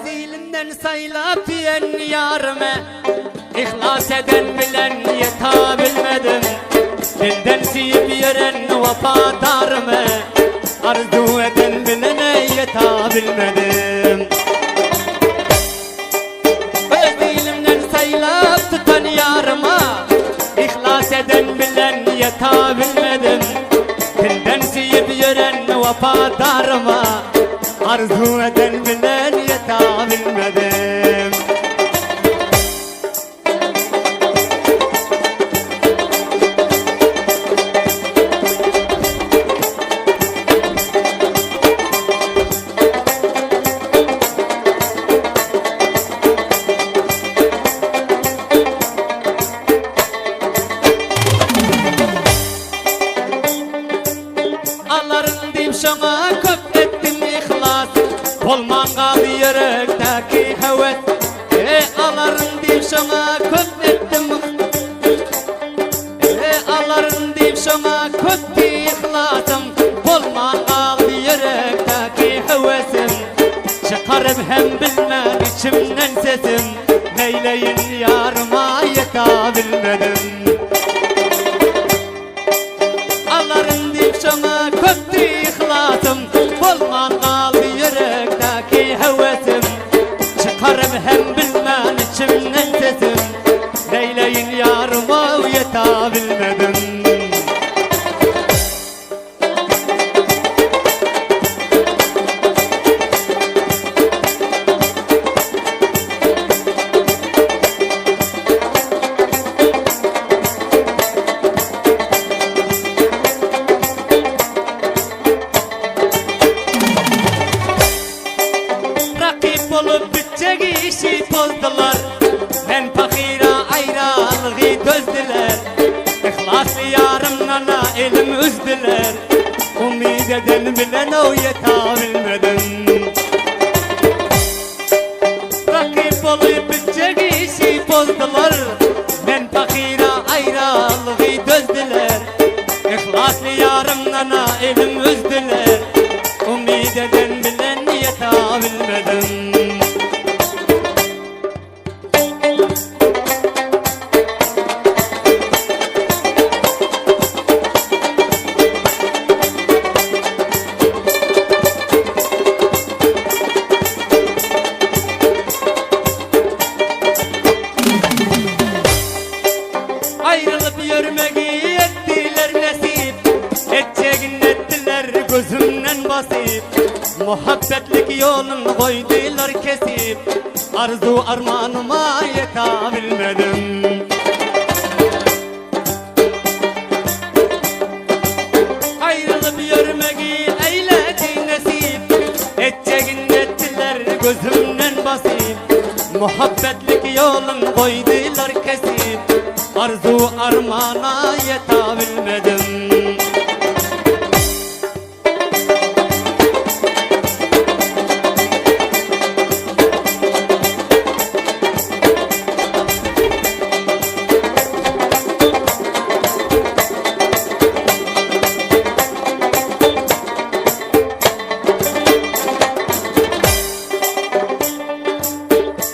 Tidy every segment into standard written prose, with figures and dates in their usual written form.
Öz ilinden saýlap diýen ýaryma Yhlas eden bilen ýeta bilmedim Dilden süýüp ýören wepadarymy Arzuw eden bilene ýeta bilmedim Öz dilimden saýlap tutan ýaryma Yhlas eden bilen ýeta bilmedim Dilden süýüp ýören wepadaryma Arzuw eden bilen ýeta bilmedim. Alaryn diýip şoňa köp etdim yhlas Bolman galdy ýürekdäki höwes E alaryn diýip şoňa köp etdim E alaryn diýip şoňa köpdi yhlasym Bolman galdy ýürekdäki höwesim Çykaryp hem bilmän içimden sesim Neýleýin ýaryma ýeta bilmedim Alaryn diýip şoňa köpdi yhlasym Bolman galdy ýürekdäki höwesim Çykaryp hem bilmän içimden sesim Neýleýin ýaryma ýeta bilmedim. Rakyp bolup bitjek işi pozdular Men pahyra aýralygy dözdüler Yhlasly ýarymdan-a elim üzdüler Umyt eden bilen o ýeta bilmedim Rakyp bolup bitjek işi pozdular Men pahyra aýralygy dözdüler Yhlasly ýarymdan-a elim üzdüler Umyt eden bilen ýeta bilmedim. Aýrylyp ýörmegi etdiler nesip Etjegin etdiler gözümden basyp Muhabbetlik ýolun goýdular kesip Arzuw armanyma ýeta bilmedim Aýrylyp ýörmegi eýledi nesip Etjegin etdiler gözümden basyp Muhabbetlik ýolun goýdular kesip Arzuw armana ýeta bilmedim.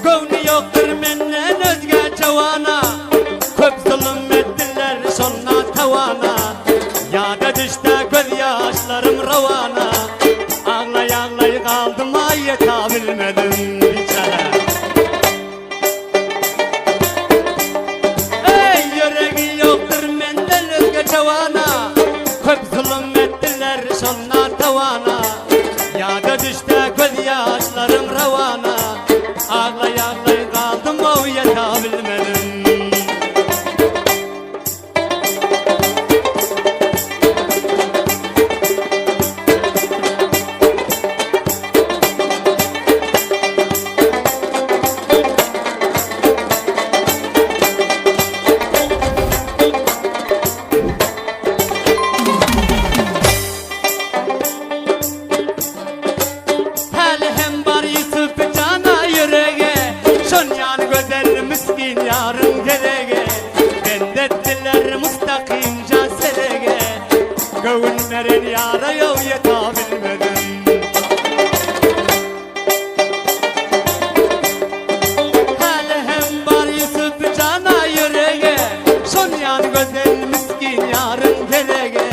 Göwni ýokdur menden özge jawana, Köp zulum etdiler şol natawana. Ýada düşse göz ýaşlarym rowana, Aglaý-aglaý galdym aý ýeta bilmedim biçäre. Eý ýüregi ýokdur menden özge jawana, Köp zulum etdiler şol natawana. Ýada düşse göz ýaşlarym rowana, Aglaý-aglaý galdym ow ýeta bilmedim. Häli hem bar Ýusup jana ýürege. güzel miskin ýaryň gerege.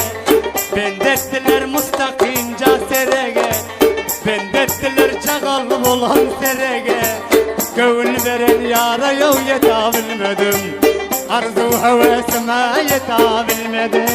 Bendetdiler mustakynja serege, Bendetdiler çagal bolan serege. Göwün beren ýara ýow ýetabilmedim, Arzuw-höwesime ýetabilmedim.